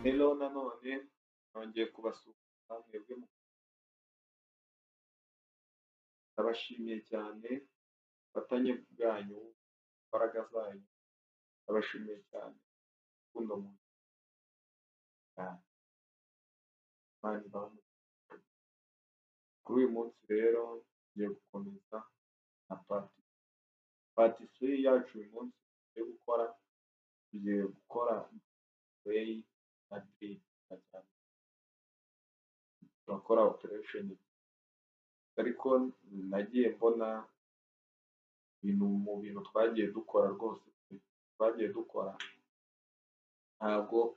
Hello, nanone nongeye kubasuhuza mwebwe. Ndabashimiye cyane ubufatanye bwanyu, imbaraga zanyu, ndabashimiye cyane urukundo cyane. Imana ibahe umugisha. Kuri uyu munsi rero tugiye gukomeza na part three yacu. Uyu munsi tugiye gukora display na drip, turakora operation. Ariko nagiye mbona ibintu mu bintu twagiye dukora rwose, twagiye dukora, ntabwo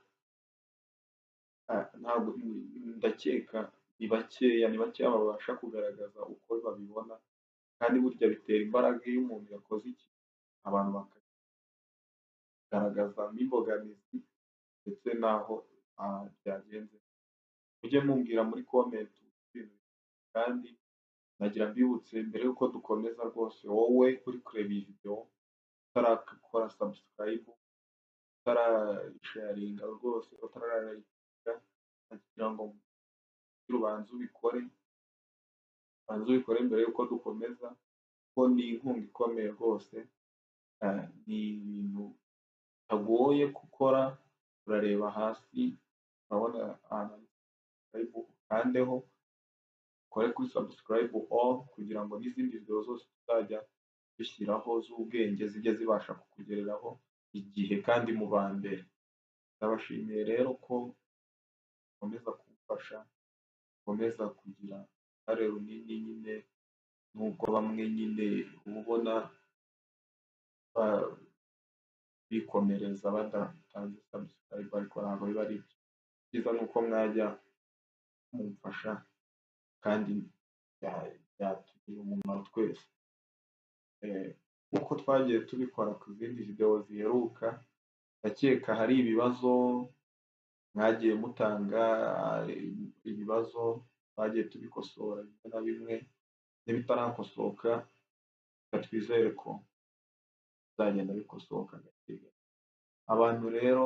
ndakeka ni bakeya babasha kugaragaza uko babibona. Kandi burya bitera imbaraga iyo umuntu yakoze ikintu, abantu bakagaragazamo imbogamizi ndetse n'aho byagenze. Mujye mumbwira muri comment. Kandi nagira mbibutse mbere y'uko dukomeza rwose, wowe uri kureba iyi video utarakora subscribe, utarasharinga rwose, utararayikinga, nagira ngo ubanze ubikore, ubanze ubikore mbere y'uko dukomeza, kuko ni inkunga ikomeye rwose. Ni ibintu bitagoye gukora. Urareba hasi, urabona ahantu handitse subscribe, ukandeho, ukore kuri subscribe all, kugira ngo n'izindi video zose tuzajya dushyiraho z'ubwenge zijye zibasha kukugereraho igihe kandi mu ba mbere. Ndabashimiye rero ko mukomeza kumfasha, mukomeza kugira uruhare runini nyine, nubwo bamwe nyine uba ubona bikomereza badatanze subscribe, ariko ntabwo biba ari byo. Icyiza ni uko mwajya mumfasha kandi byatugirira umumaro twese. Nk'uko twagiye tubikora ku zindi video ziheruka, ndakeka hari ibibazo mwagiye mutanga, ibibazo twagiye tubikosora bimwe na bimwe, n'ibitarakosoka reka twizere ko bizagenda bikosoka gake gake. Abantu rero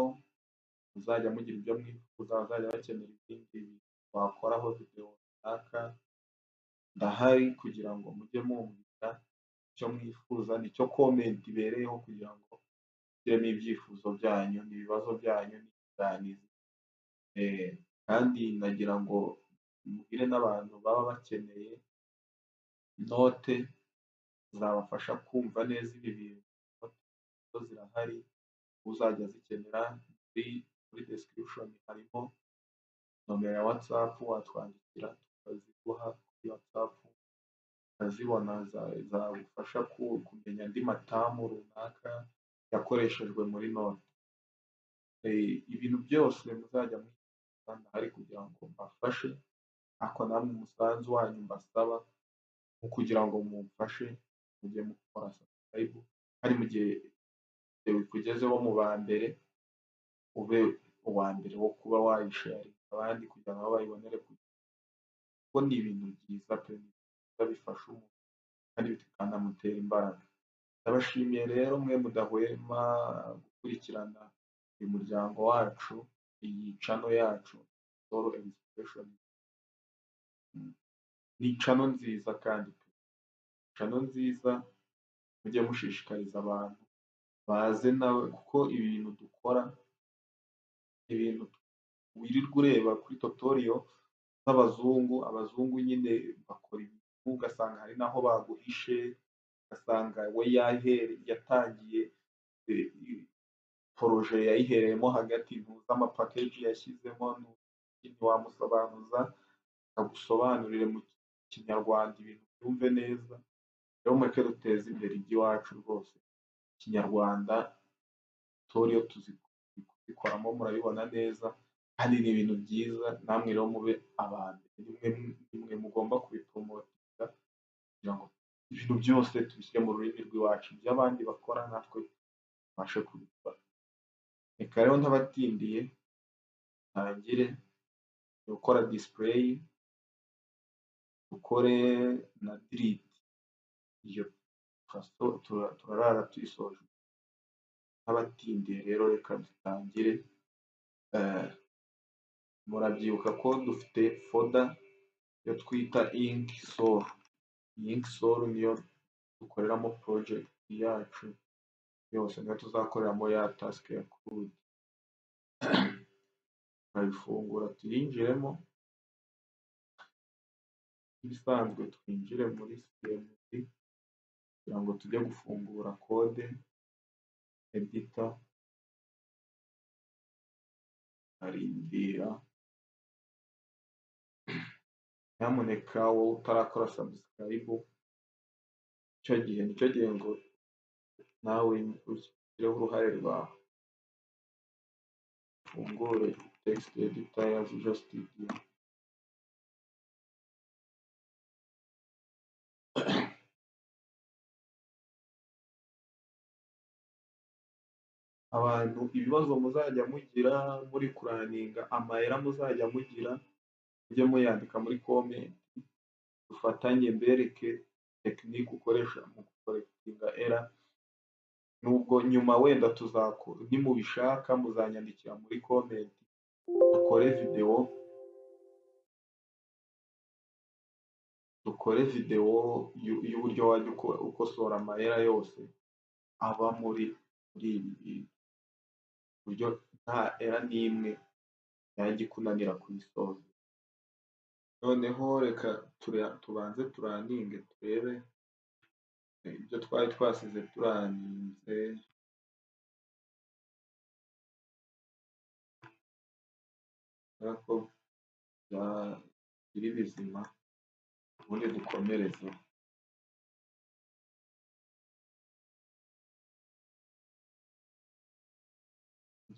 muzajya mugira ibyo mwifuza, bazajya bakenera ibindi wakoraho video runaka, ndahari kugira ngo mujye mumbwira icyo mwifuza. Nicyo comment ibereyeho, kugira ngo mushyiremo ibyifuzo byanyu n'ibibazo byanyu n'inyunganizi. Kandi nagira ngo mbwire n'abantu baba bakeneye note zabafasha kumva neza ibi bintu, zo zirahari, uzajya azikenera muri description harimo nomero ya WhatsApp, watwandikira tukaziguha kuri WhatsApp ukazibona, zagufasha kumenya andi ma term runaka yakoreshejwe muri note. Ibintu byose muzajya mwifuza ndahari kugira ngo mbafashe, ariko namwe umusanzu wanyu mbasaba ni ukugira ngo mumfashe mujye mukora subscribe, kandi mu gihe bikugezeho mu ba mbere, ube uwa mbere wo kuba wayisharinga abandi kugira ngo nabo bayibonere ku gihe, kuko ni ibintu byiza pe, bifasha umuntu kandi bikanamutera imbaraga. Ndabashimiye rero mwe mudahwema gukurikirana uyu muryango wacu, iyi channel yacu Solo Expression. Ni channel nziza kandi pe, channel nziza, mujye mushishikariza abantu baze nawe, kuko ibi bintu dukora, ibintu wirirwa ureba kuri tutorial z'abazungu, abazungu nyine bakora ibintu ugasanga hari n'aho baguhishe, ugasanga we yatangiye projet yayihereyemo hagati, ntuzi ama package yashyizemo, ntiwamusobanuza agusobanurire mu Kinyarwanda ibintu ubyumve neza. Rero mureke duteze imbere iby'iwacu rwose, Ikinyarwanda tutorial tuzi kuzikoramo, murabibona neza kandi ni ibintu byiza. Namwe rero mube aba mbere, nimwe mugomba kubipromotinga kugira ngo ibintu byose tubishyire mu rurimi rw'iwacu, ibyo abandi bakora natwe tubashe kubikora. Reka rero ntabatindiye ntangire gukora display, dukore na delete, iyo turarara tuyisoje. Ntabatindiye rero, reka dutangire. Murabyibuka ko dufite folder yo twita inksol. Iyi inksol niyo dukoreramo project yacu yose, niyo tuzakoreramo ya task ya CRUD. Turayifungura tuyinjiremo nk'ibisanzwe, twinjire muri CMD kugira ngo tujye gufungura code editor. Arindira, nyamuneka wowe utarakora subscribe, icyo gihe nicyo gihe ngo nawe ugireho uruhare rwawe, ufungure text editor ya Visual Studio. Abantu ibibazo muzajya mugira muri kuraninga, amayera muzajya mugira mujye muyandika muri comment, dufatanye mbereke tekinike ukoresha mu gukorekitinga era. Nubwo nyuma wenda tuzakora, nimubishaka muzanyandikira muri comment dukore video, dukore video y'uburyo wajya ukosora amayera yose aba muri ibi bintu, ku buryo nta era n'imwe yajya ikunanira kuyisoza. Noneho reka tubanze turaninge turebe ibyo twari twasize turaninze. Ko biri bizima, ubundi dukomereze.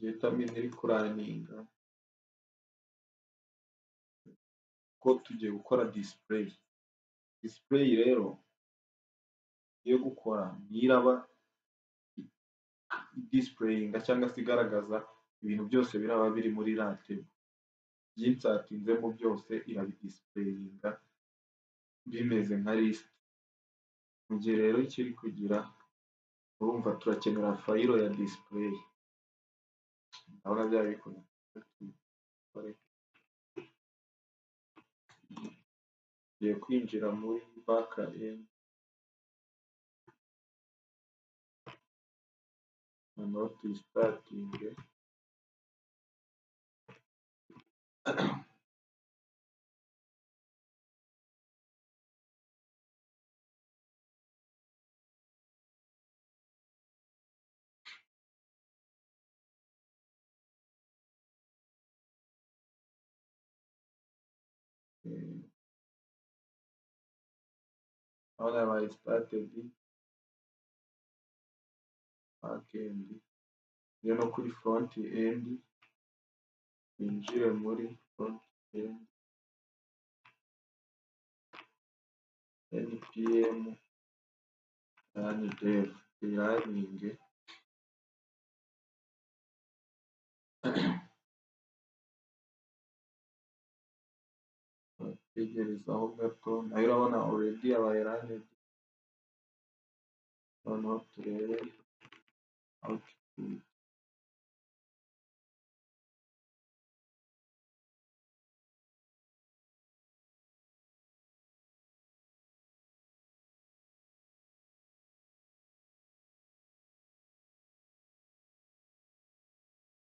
Vitamine iri kuraninga ko tugiye gukora display. Display rero yo gukora niraba displayinga cyangwa se igaragaza ibintu byose biraba biri muri table, byinsatinzemo byose irabidisplayinga bimeze nka list. Mu gihe rero ikiri kugira, urumva turakenera fayilo ya display. Ndabona byaba bikunda. Tugiye kwinjira muri backend, noneho tuyisitatinge. Urabona yabaye sitatedi backend, tujye no kuri front end, twinjire muri front end npm run dev tuyiraninge. Tegerezaho gato, nayo urabona already yabaye runed. Noneho turebe output.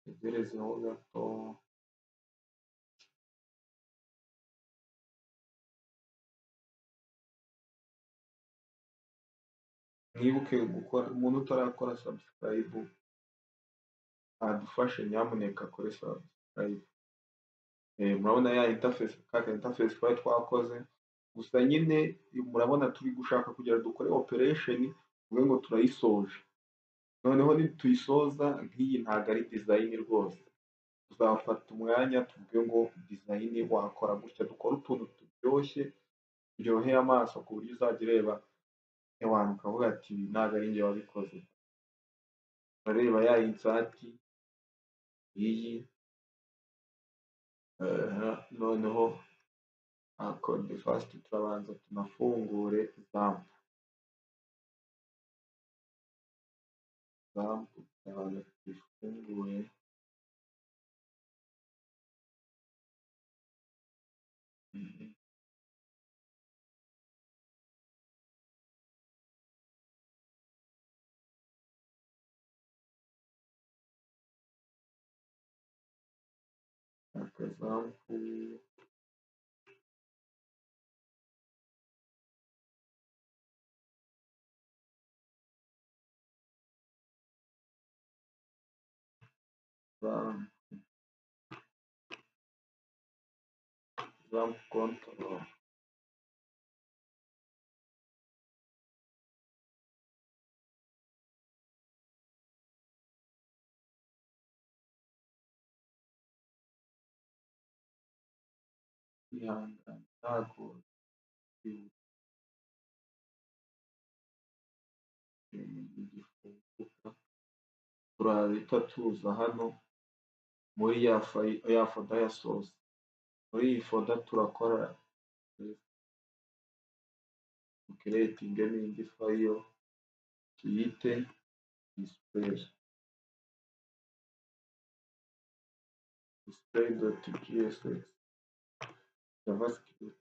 Tegerezeho gato. Mwibuke gukora, umuntu utarakora subscribe adufashe nyamuneka akore subscribe. Murabona ya interface, ka interface twari twakoze, gusa nyine murabona turi gushaka kugira dukore operation tuvuge ngo turayisoje. Noneho nituyisoza nk'iyi ntabwo ari design rwose, tuzafata umwanya tuvuge ngo design wakora gutya, dukore utuntu turyoshye turyoheye amaso ku buryo uzajya ureba ewana ukavuga ati ibi ntabwo ari njye wabikoze. Urareba ya insert iyi, noneho code first turabanza tunafungure XAMPP. XAMPP turabanza tuyifungure. Akaxampp XAMPP control. Kwihangana ntabwo gifunguka, turahita tuza hano muri ya folder ya source. Muri iyi folder turakora creating n'indi file tuyite display, display.jsx, javascript.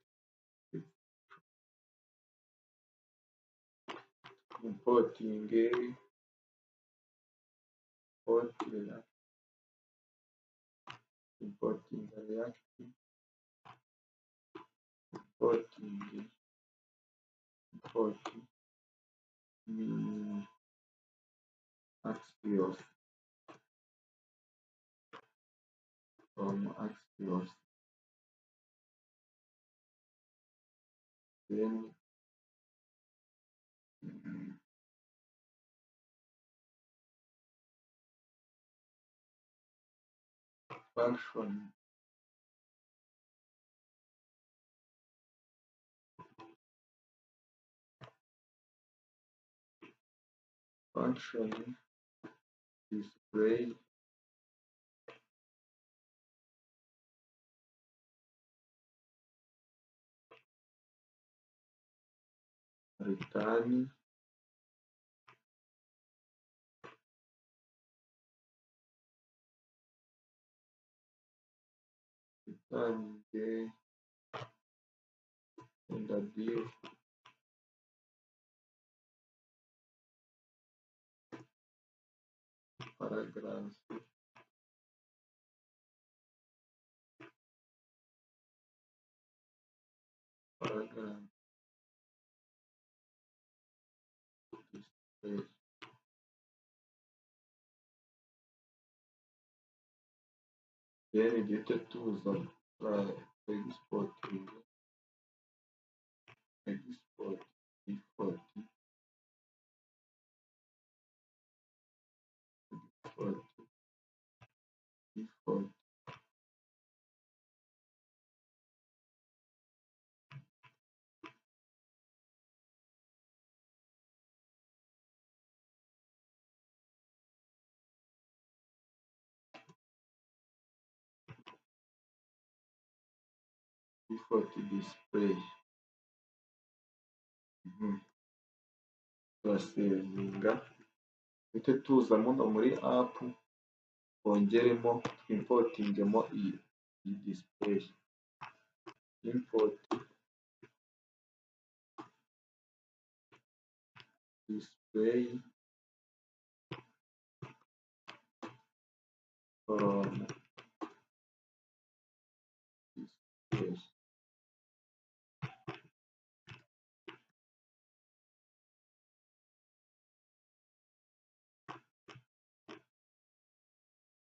Importing import react, importing react, importing import axios from axios, then function display return the div paragraph display. Then duhite tuza exporting export default export default default display. Turasevinga, duhite tuza muno muri app twongeremo twimportingemo iyi display, import display from display.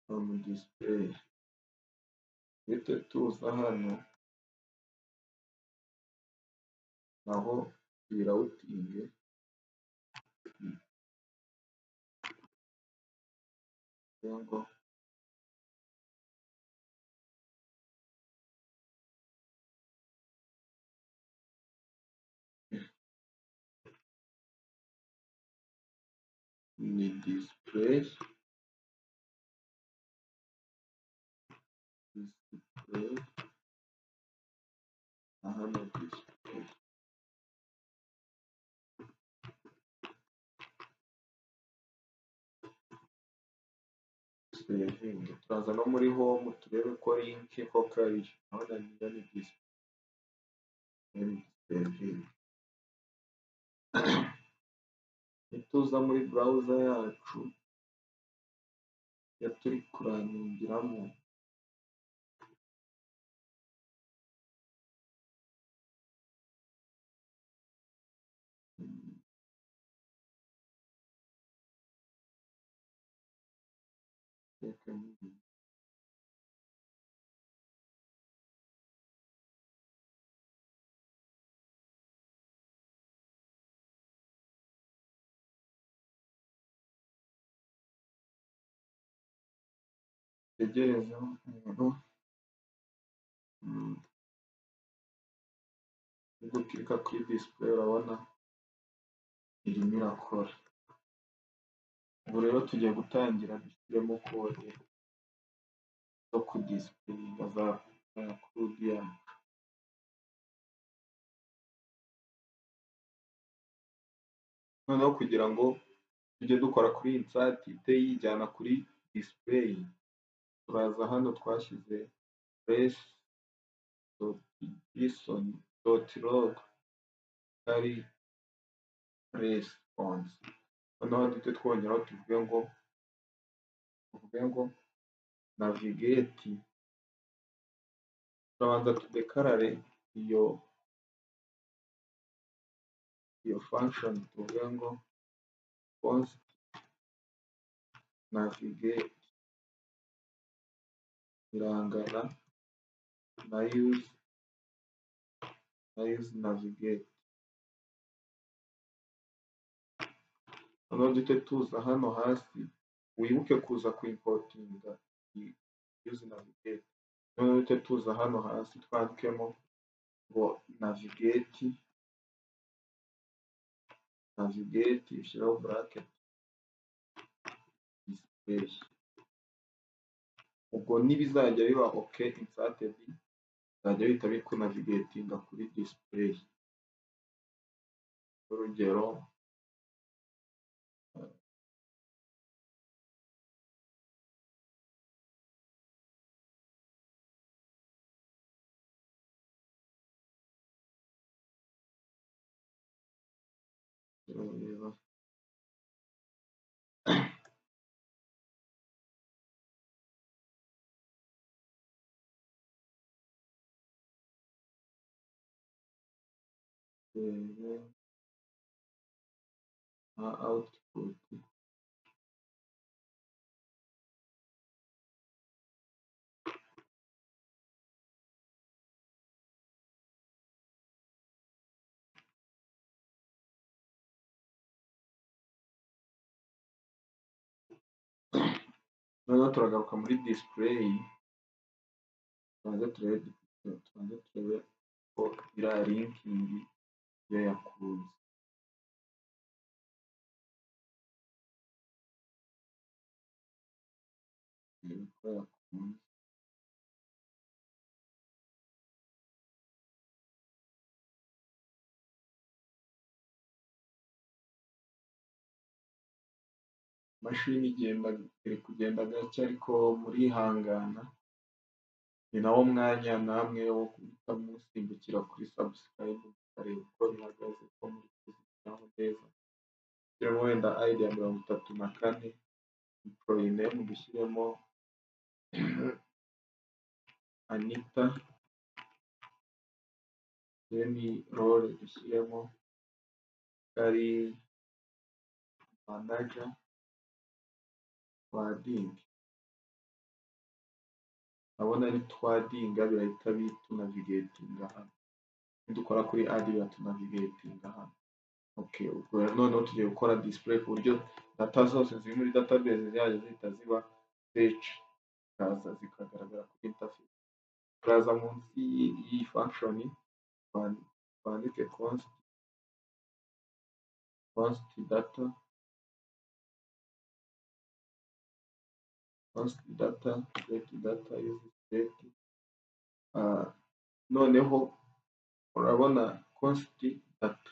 From display duhite tuza hano naho tuyiroutinge ngo ni display na hano display. Saving, turaza no muri home turebe ko link koko ariyo, urabona niyo ni display. Saving. Nituza muri browser yacu ya turi kuraningiramo, tegereza rero, nidukirika kuri display urabona irimo irakora. Ubu rero tugiye gutangira dushyiremo kode zo kudisipureyinga za CRUD yacu. Noneho kugira ngo tujye dukora kuri insert ihite yijyana kuri display, turaza hano twashyize res.json.log ari response. Noneho duhite twongeraho tuvuge ngo navigate, turabanza tudekarare iyo function, tuvuge ngo const navigate irangana na use navigate. Noneho duhite tuza hano hasi, wibuke kuza kuimportinga use navigate. Noneho duhite tuza hano hasi twandikemo ngo navigate, ushyiraho bracket display. Ubwo nibizajya biba ok inserted, bizajya bihita bikunavigatinga kuri display. Urugero turareba na output Noneho turagaruka muri display, tubanze turebe ko iriya linking yo yakunze. Turebe ko yakunze. Imashini iri kugenda gake ariko murihangana, ni nawo mwanya namwe wo guhita musimbukira kuri subscribe mukareba uko bihagaze, ko muri kuzigeraho neza. Dushyiremo wenda ID ya 34, employee name dushyiremo Anita, then role dushyiremo ari manager twadinga. Ndabona ari twadinga birahita bitunavigatinga hano. Nidukora kuri add biratunavigatinga hano. Okay, ubwo noneho tugiye gukora display ku buryo data zose ziri muri database zizajya zihita ziba search, zikaza zikagaragara kuri interface. Turaza munsi y'iyi function twandike const data, const data set data use state. Noneho urabona const data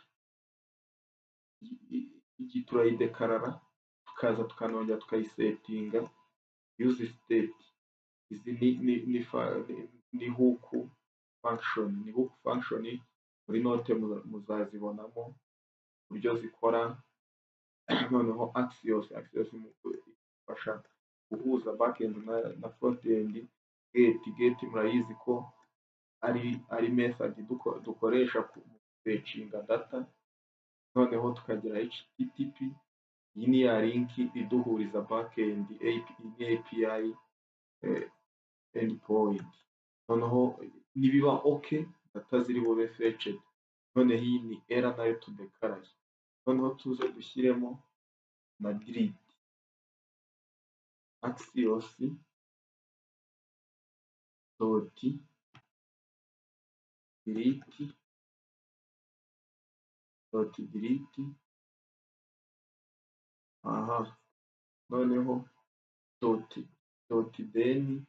iyi turayidekarara, tukaza tukanongera tukayisetinga use state. Izi ni hook function, ni hook function Muri note muzazibonamo uburyo zikora. Noneho Axios ifasha guhuza backend na frontend. Get murayizi ko ari method dukoresha mu fetchinga data. Noneho tukagira HTTP, iyi ni ya link iduhuriza backend, ni API endpoint. Noneho nibiba ok, data ziri bube fetched. Noneho iyi ni error nayo tudekaraye. Noneho tuze dushyiremo na delete, axios dot delete dot delete. Aha noneho dot dot then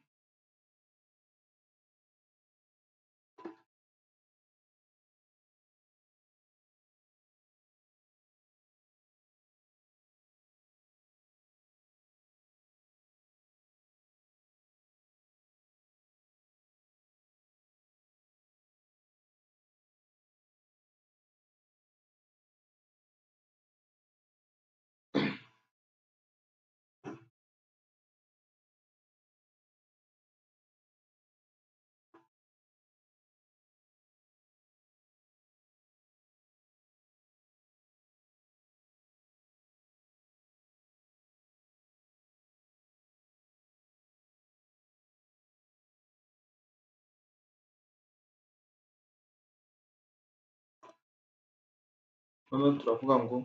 noneho turavuga ngo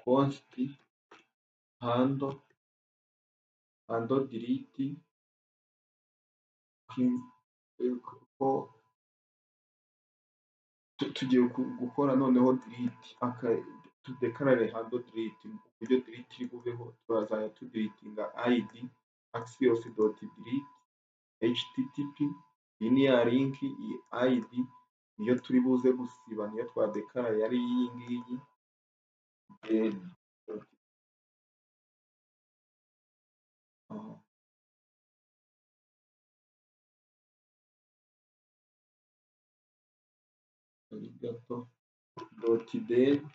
const handle delete, ko tugiye gukora noneho delete, tudekarare handle delete. Uburyo delete iri bubeho, turazajya tudeletinga id axios dot delete http. Iyi ni ya link, iyi id niyo turi buze gusiba, niyo twadekaraye ari iyi ngiyi. Then gato dot then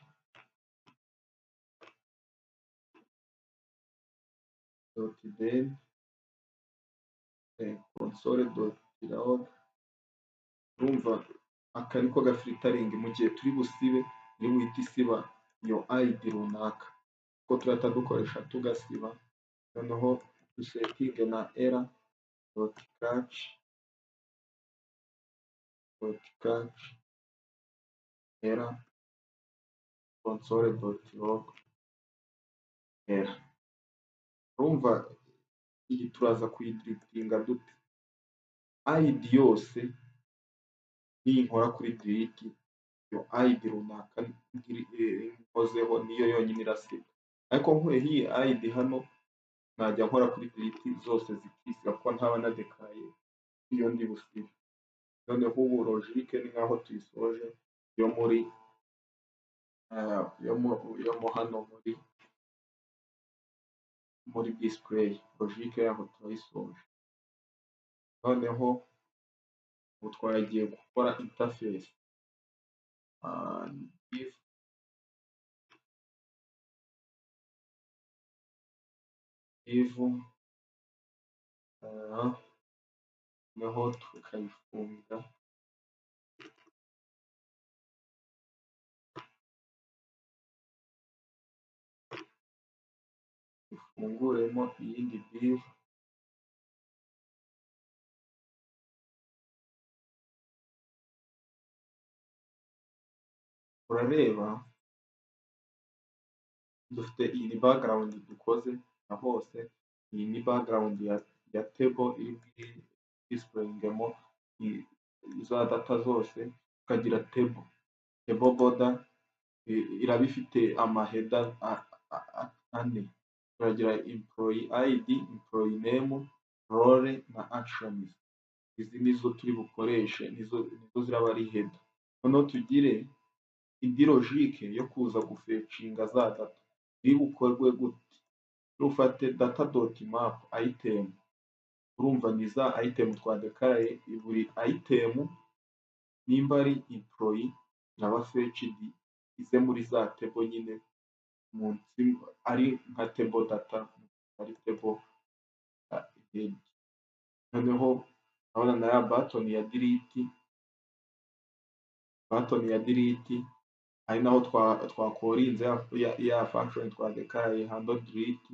dot then console dot log. Urumva aka niko gafilitaringi mu gihe turi busibe, iri buhite isiba iyo id runaka, kuko turahita dukoresha tugasiba. Noneho dusetinge na error dot catch dot catch error console dot log error. Urumva iyi turaza kuyideletinga dute? Id yose ninkora kuri delete, iyo id runaka nkozeho niyo yonyine irasiba. Ariko nkuyeho iyi id hano, najya nkora kuri delete zose zikisiba, kuko ntaba nadekaraye iyo ndi busibe. Noneho ubu logique ni nkaho tuyisoje yo muri yo mo hano muri display, logique yaho turayisoje. Noneho ubu twagiye gukora interface. If noneho tukayifunga, dufunguremo iyindi div. Urareba dufite iyi background dukoze na hose, iyi ni background ya table iri displayingemo za data zose. Tukagira table border iraba ifite amaheda ane. Turagira employee id, employee name, role na actions. Izi nizo turi bukoreshe, nizo ziraba ari header. Noneho tugire indi logique yo kuza gufetchinga za data. Iri bukorwe gute? Rufate data dot map item. Urumva ni za item twadekaraye, buri item nimba ari employee Iraba fetched ize muri za table nyine munsi, ari nka table data, ari table head. Noneho urabona na ya button ya delete, button ya delete ari naho twacallinze ya function twadeclaraye handle delete,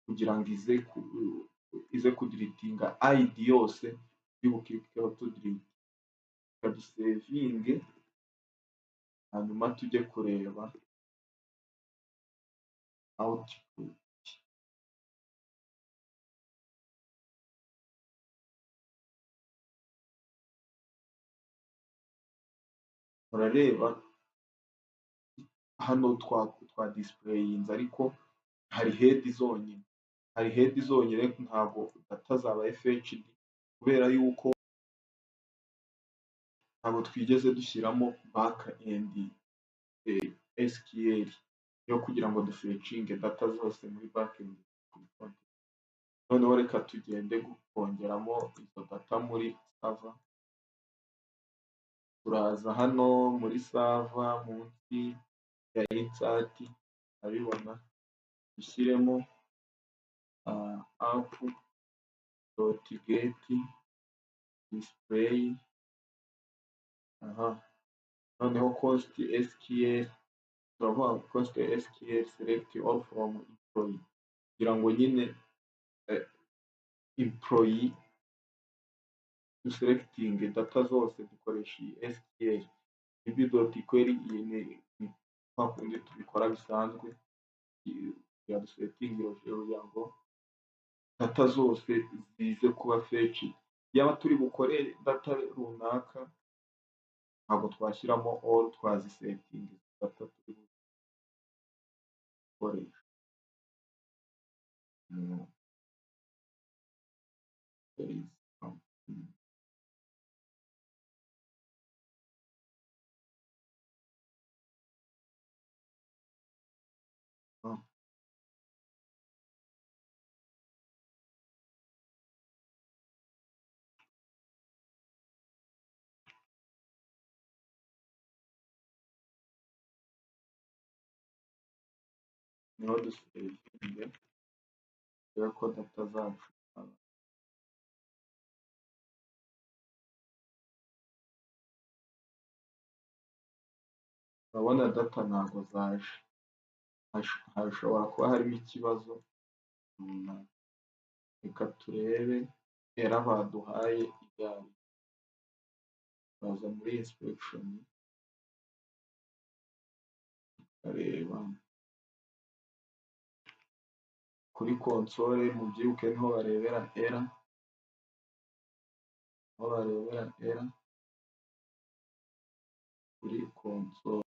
kugira ngo ize kudeletinga id yose iri buclickeho to delete. Reka dusavinge, hanyuma tujye kureba output. Murareba hano twa displayinze, ariko hari head zonyine, hari head zonyine, ntabwo data zabaye fetched kubera yuko ntabwo twigeze dushyiramo back end SQL yo kugira ngo dufetchinge data zose muri back end. Noneho reka tugende kongeramo izo data muri server. Turaza hano muri server munsi ya insert, urabibona, dushyiremo app dot get display. Aha noneho const SQL, turavuga ngo const SQL select all from employee, kugira ngo nyine employee duselecting data zose dukoresha iyi SQL db dot query. Iyi ni kwa kundi tubikora bisanzwe, kugira duselecting kugira ngo data zose zize kuba fetched. Yaba turi bukore data runaka, ntabwo twashyiramo all, twazisettinga data turi gukoresha. There is something. Oh. Niho dusavinge, turebe ko data zacu. Urabona data ntabwo zaje, hashobora kuba harimo ikibazo runaka. Reka turebe error baduhaye iyo ariyo. Turaza muri inspection, tukareba kuri console. Mubyibuke niho barebera error, niho barebera error kuri console.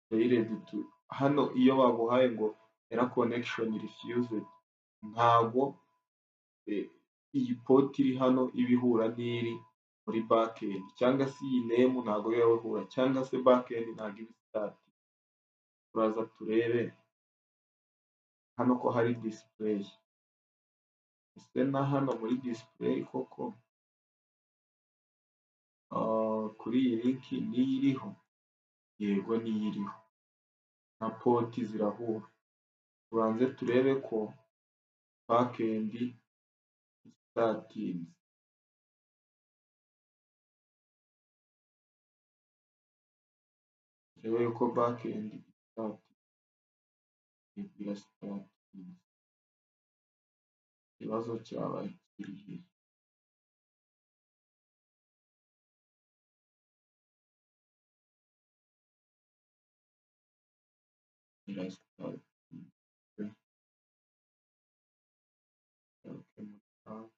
Failed to, hano iyo baguhaye ngo error connection refused, ntago iyi port iri hano iba ihura n'iri muri backend, cyangwa se iyi name ntago iba ihura, cyangwa se backend ntago iba start. Turaza turebe hano ko hari display. Ese na hano muri display koko kuri iyi link niyo iriho? Yego, niyo iriho, na port zirahura. Tubanze turebe ko backend startinze. Turebe yuko backend start, irastartinze. Ikibazo cyaba kiri he? Irastartinze. Garuke muri app.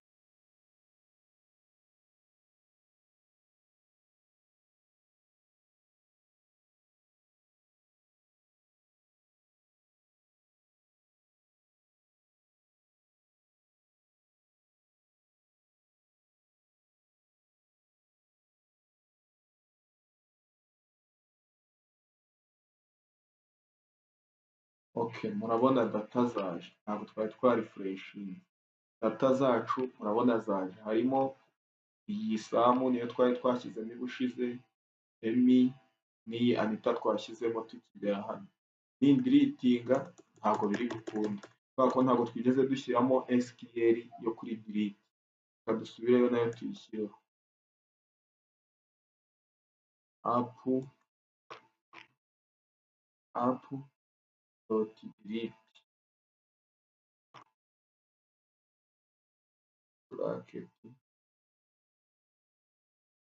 Okay, murabona data zaje, ntabwo twari twarefreshinze. Data zacu murabona zaje, harimo Iyi Samu niyo twari twashyizemo ubushize, Emi n'iyi Anita twashyizemo tukigera hano. Nindeletinga ntabwo biri gukunda kubera ko ntabwo twigeze dushyiramo SQL yo kuri delete. Reka dusubireyo nayo tuyishyireho. App dot delete bracket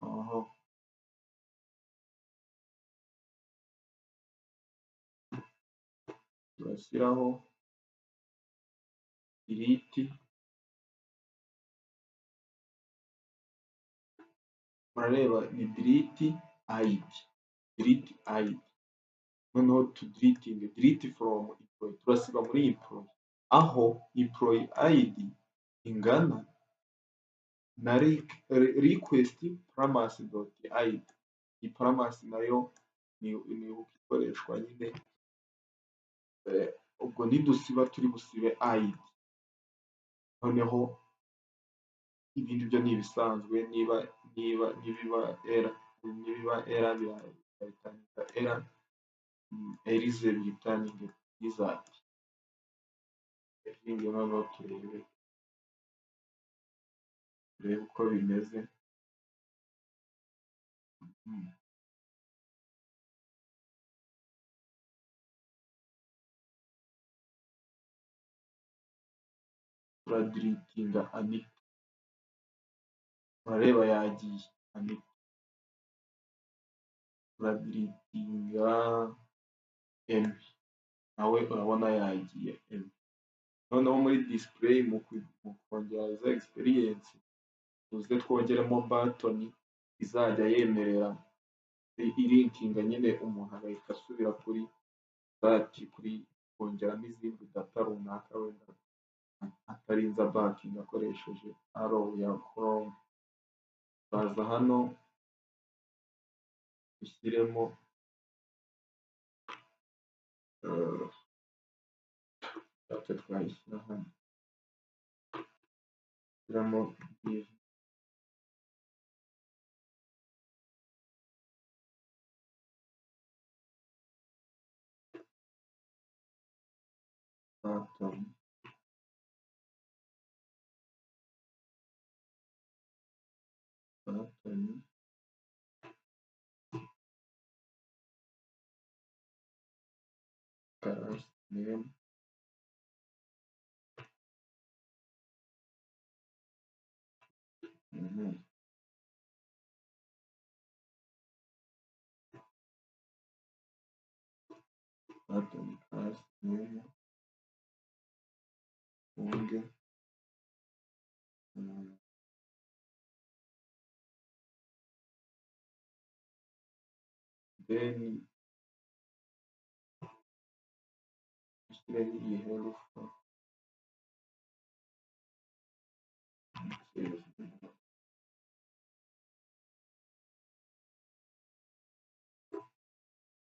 aho turashyiraho delete. Murareba ni delete id, delete id. Noneho tudeletinge delete from employee, turasiba muri employee aho employee id ingana na request params dot id. Iyi params nayo ni uko ikoreshwa nyine. Ubwo nidusiba turi busibe id. Noneho ibindi byo ni ibisanzwe. Nibiba error birareturninga error, else bireturninge result. Noneho turebe uko bimeze. Turadeletinga Anita, urareba yagiye Anita. Turadeletinga Emi, nawe urabona yagiye Emi. Noneho muri display, mu kongera user experience, tuze twongeremo button izajya yemerera ilinkinga nyine, umuntu agahita asubira kuri start, kuri kongeramo izindi data runaka wenda atarinze abackinga akoresheje arrow ya Chrome. Turaza hano dushyiremo data, twayishyira hano, shyiramo div button, button class name. Button class name funge. Then dushyireho iyi href. Save.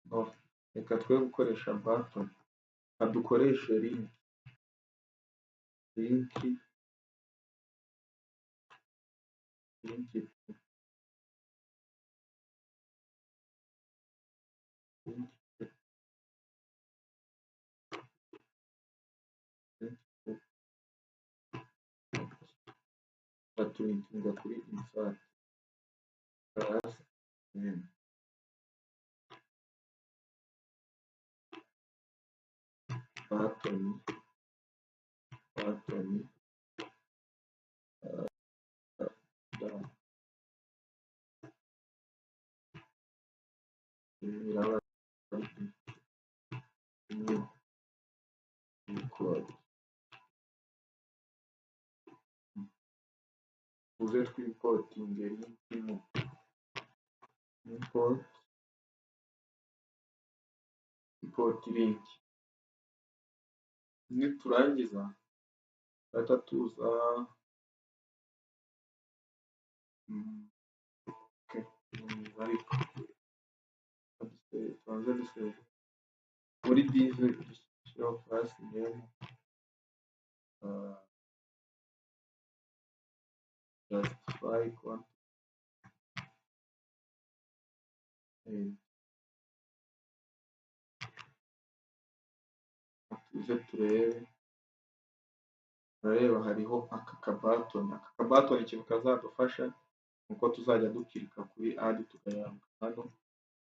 No, reka twe gukoresha button, reka dukoreshe link. Link to, link to, link to. Batulinkinga kuri insert class name button, button done. Iraba ari new record. Tuze twimportinge link mu import link. Niturangiza turahita tuza. Okay, ariko tubanze dusave muri div, dushyireho class name justify content. and tuze turebe, urareba hariho aka kabatoni. Aka kabatoni ikintu kazadufasha nuko tuzajya dukirika kuri add tukayaruka hano,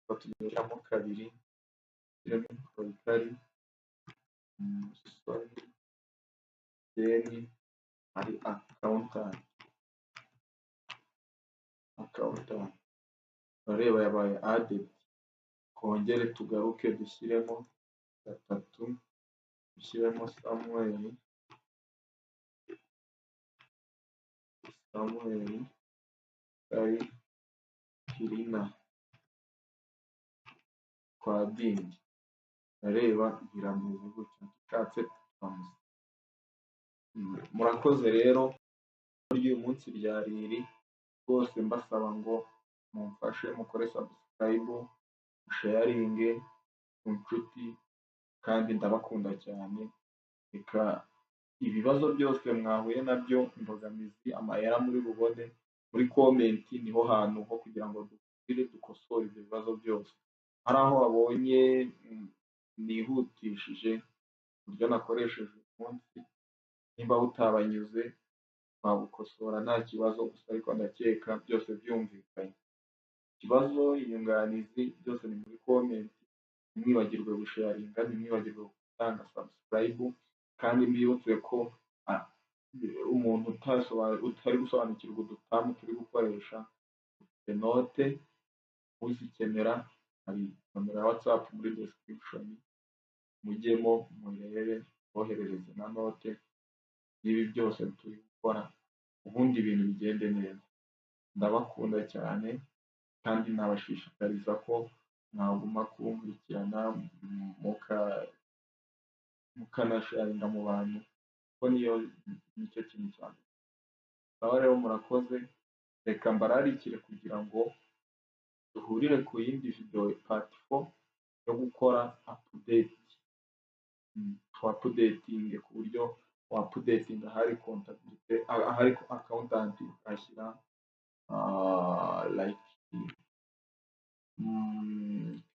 tugashyiramo kabiri, dushyiremo employee Musoni, then ari accountant. Accountant urareba yabaye added. Twongere tugaruke dushyiremo gatatu, dushyiremo Samuel, Samuel ari cleaner kwa Dindi. Urareba birameze gutya, dushatse twamusiba. Murakoze rero, ry'uyu munsi ryari iri, rwose mbasaba ngo mumfashe mukore subscribe, musharinge ku nshuti, kandi ndabakunda cyane. Reka ibibazo byose mwahuye nabyo, imbogamizi, amayera muri bubone muri comment, niho hantu ho kugira ngo duhurire dukosore ibyo bibazo byose. Hari aho wabonye nihutishije uburyo nakoresheje uyu munsi, nimba butabanyuze twabukosora nta kibazo, gusa ariko ndakeka byose byumvikanye. Ikibazo, inyunganizi, byose ni muri comment. Ntimwibagirwe gusharinga, ntimwibagirwe gutanga subscribe, kandi mbibutse ko umuntu utari gusobanukirwa udutamu turi gukoresha, ufite note, uzikenera hari nomero ya WhatsApp muri description, mujyemo murebe, boherereze na note y'ibi byose turi gukora, ubundi ibintu bigende neza. Ndabakunda cyane kandi nabashishikariza ko mwaguma kunkurikirana, mukanasharinga mu bantu, kuko niyo nicyo kintu cya mbere. Sawa rero murakoze, reka mbararikire kugira ngo duhurire ku yindi video part 4 yo gukora update. Twa-updatinge ku buryo wa-updatinga ahari comptabilité, ahari accountant ukahashyira like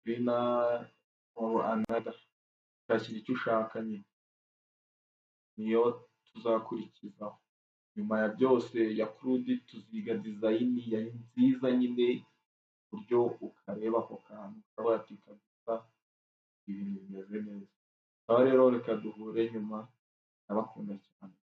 cleaner or another, ukahashyira icyo ushaka nyine. Niyo tuzakurikizaho. Nyuma ya byose ya CRUD tuziga design ya nziza nyine, uburyo ukareba ako kantu ukavuga ati kabisa ibintu bimeze neza. Sawa rero reka duhure nyuma, ndabakunda cyane.